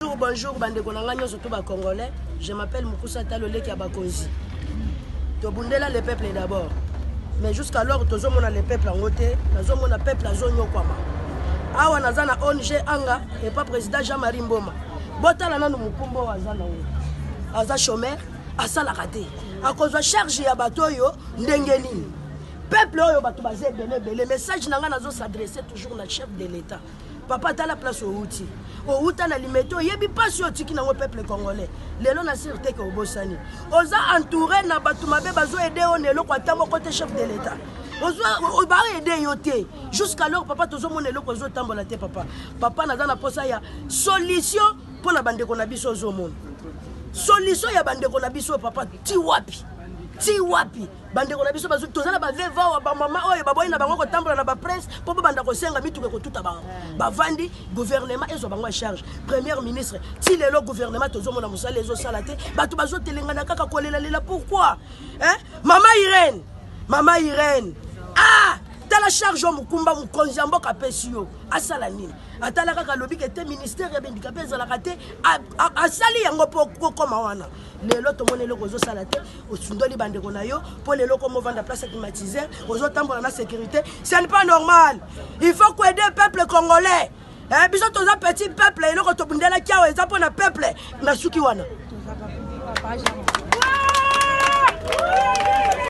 Bonjour, bonjour, bandeko na nga nyonso to ba congolais. Je m'appelle Mukusa Talo leki ya bakonzi. Tobundela le peuple d'abord. Mais jusqu'alors tozomona le peuple yango te, nazomona peuple azonyokwama. Awa naza na ONG Anga et pas président Jean-Marie Mboma. Botala nanu mokumba oyo aza nango. Aza chômeur, asalaka te. Akozwa charge ya bato oyo ndenge nini? Peuple oyo bato baza ebele ebele. Message na nga nazo s'adresser toujours na chef de l'État. Papa tala place owuti. Owuta na limete oyebi pasi oyo otiki nango peuple congolais. Lelo na sur te ke obosani. Oza entouré na bato mabe bazo aider yo na eloko ata moko te chef de l'État. Ozwa ba aider yo te. Jusqu'alors papa tozomona eloko ezotambola te papa. Papa naza na posa ya solution mpo na bandeko na biso ozomona. Solution ya bandeko na biso papa ti wapi? Ti wapi? Bandeko na biso toza na baveva awa bamama oyo baboyi na bango kotambola na baprince mpo babanda kosenga mituka ekotuta bango. Bavandi gouvernement ezwa bango ya charge. Premier ministre ti lelo gouvernement tozomona mosala ezosala te, bato bazotelengana kaka kolelalela pourquoi? Hein? Mama Irène, mama Irène, ah tala charge oyo mokumba mokonzi ya mboka apesi yo, asala nini? Atala kaka alobi ke te ministère ya bendika mpe ezalaka te, asali yango mpo kokoma wana. Lelo tomoni eloko ozosala te, osundoli bandeko na yo mpo lelo okoma ovanda place ya climatiseur, ozotambola na sécurité. Ce n'est pas normal. Il faut koaider peuple congolais. Eh, biso toza petit peuple, eloko tobundelaki awa eza mpo na peuple. Na suki wana.